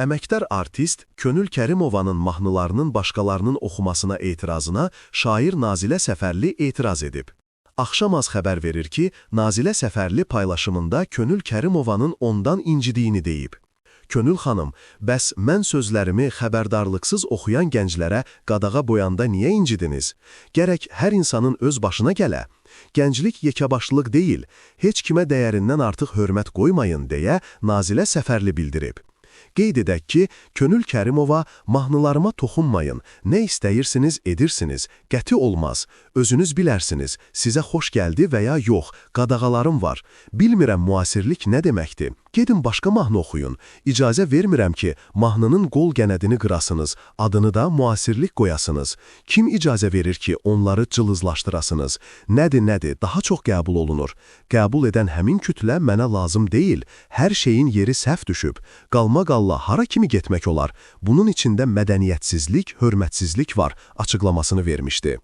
Əməkdar artist Könül Kərimovanın mahnılarının başqalarının oxumasına etirazına şair Nazilə Səfərli etiraz edib. Axşam az xəbər verir ki, Nazilə Səfərli paylaşımında Könül Kərimovanın ondan incidiyini deyib. Könül xanım, bəs mən sözlərimi xəbərdarlıqsız oxuyan gənclərə qadağa boyanda niyə incidiniz? Gərək hər insanın öz başına gələ. Gənclik yekəbaşlılıq deyil, heç kimə dəyərindən artıq hörmət qoymayın deyə Nazilə Səfərli bildirib. Qeyd edək ki, Könül Kərimova mahnılarıma toxunmayın, nə istəyirsiniz edirsiniz, qəti olmaz, özünüz bilərsiniz, sizə xoş gəldi və ya yox, qadağalarım var. Bilmirəm müasirlik nə deməkdir. Gedin başqa mahnı oxuyun. İcazə vermirəm ki, mahnının qol qənədini qırasınız, adını da müasirlik qoyasınız. Kim icazə verir ki, onları cılızlaşdırasınız? Nədir, nədir, daha çox qəbul olunur. Qəbul edən həmin kütlə mənə lazım deyil. Hər şeyin yeri səhv düşüb. Qalma qalla hara kimi getmək olar? Bunun içində mədəniyyətsizlik, hörmətsizlik var açıqlamasını vermişdi.